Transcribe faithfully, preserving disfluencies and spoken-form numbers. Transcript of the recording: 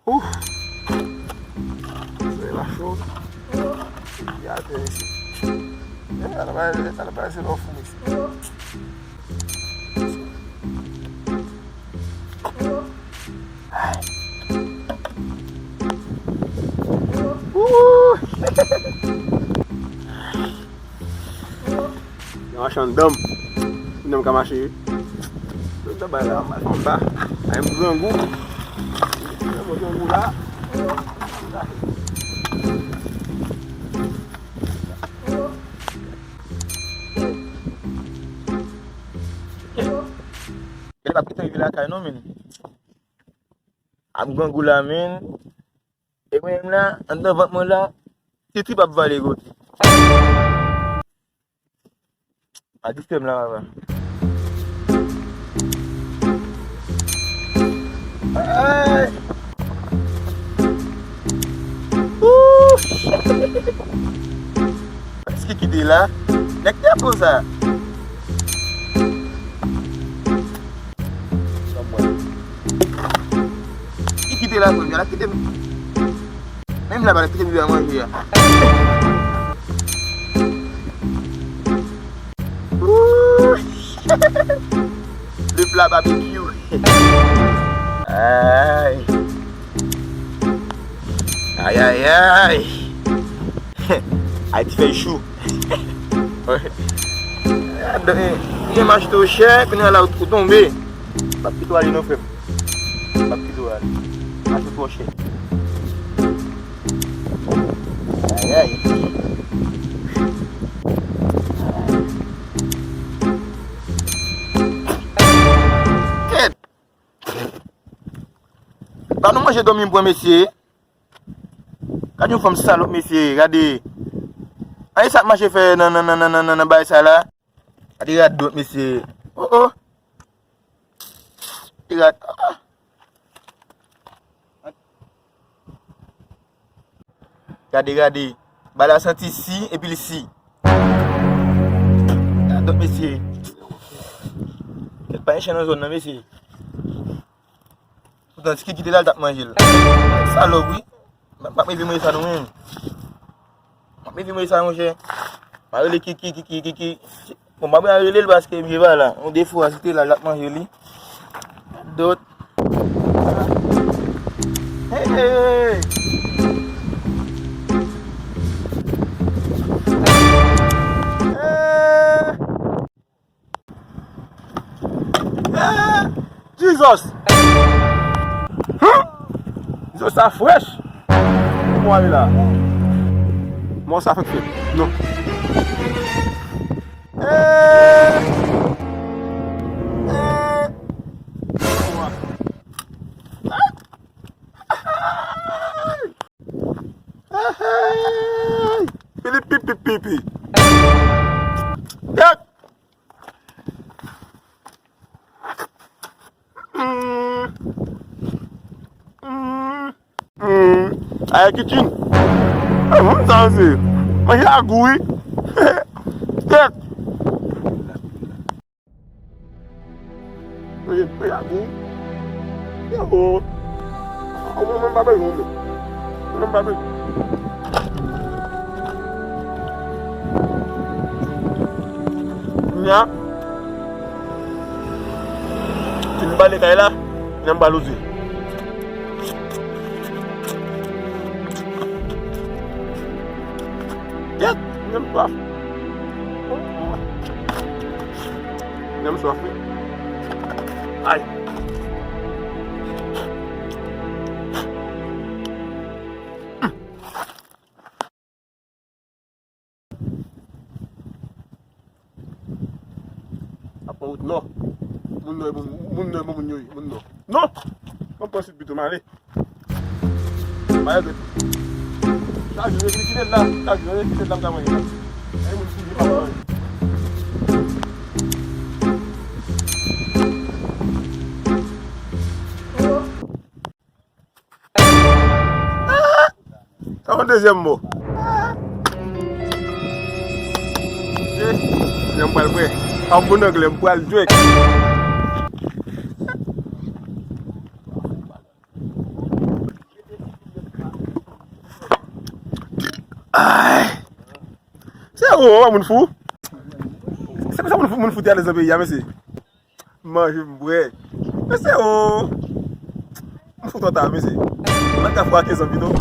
Ouf! Solèy la cho. Li atè isi. Eh, ala bay, ala bay se lò fou isi. Ay. Ooh! Yon machann danm. Yon nonm ka mache. Tout nan bay la, mal fè m pa. Ay, m grangou. M grangou la. Gade, pa kite rive lakay non, men. Ap grangou la, men. E mwen menm la, anndan vant mwen la, ti trip ap vale kote. Pa distrè m la, papa. Ay! Ooh! Èske ki te la? Nèg te ap konsa. Ki kite la, konn, la kite m. Menm la, pa kite m rive a manje a. Ooh! Le plat barbecue. Ay. Ay, ay, ay. Ayiti fè chou. Gen m achte w chè, kounye a la ou tonbe. M ap kite w ale non, frè m. M ap kite w ale. M achte w twò chè. Ay, ay. Kèt! Ba nou manje dòmi m pran, mesye. Gade yon fanm salòp, mesye, gade. An, e sa k mache fè nan, nan, nan bagay sa la? Gade radòt, mesye. Oh, oh. Gade rad, ah. Gade, gade. Bagay la santi si, epi li si. Radòt, mesye. Kèt, pa yon chen nan zòn nan, mesye. Poutan, ti kikite la, l t ap manje l. Salòp, wi. M ap, m ap leve manje sa, nou menm. M ap leve manje sa, monchè. M a rele Kiki, Kiki, Kiki. Bon, m ap rele l paske m pa la. Yon defo a, si te la, l ap manje li. Dòt. Hey, hey, hey. Hey. Eh, Jesus! Huh? Jesus, sa frèch! Kòman ale la? Mò sa fèk fèt. Non. Eh! Eh! Pili pipi pipi. Yèk! Mm. Mm. Mm. Ay, kitchen. Ah, moun sa se. Manje a gou, wi. Kèt. Manje, manje a gou. Yo. Mwen menm pa bezwen, mwen. Mwen menm pa bezwen. Kounye a, si m bale kay la, kounye a m bale oze. Yèt, kounye a m swaf. Kounye a m swaf, wi. Ay. Ap pran wout nò. Moun nò e bon, moun nò e bon moun yo ye, moun nò. Non! Mwen pran sid pito, m ale. M ale. Chak jou yo kite l la, chak jou yo kite l la, m ka manje. Ay, moun fouye pa manje. Sa yon dezyèm mo. Lè m pral bwè. An bon anglè, m pral drink. Oh, moun fou. Se konsa moun fou, moun fou te alèz nan peyi a, mesye. Manje, m bwè. Mesye, oh. M fou twò ta, mesye. Mwen ka fou a kenz an pito.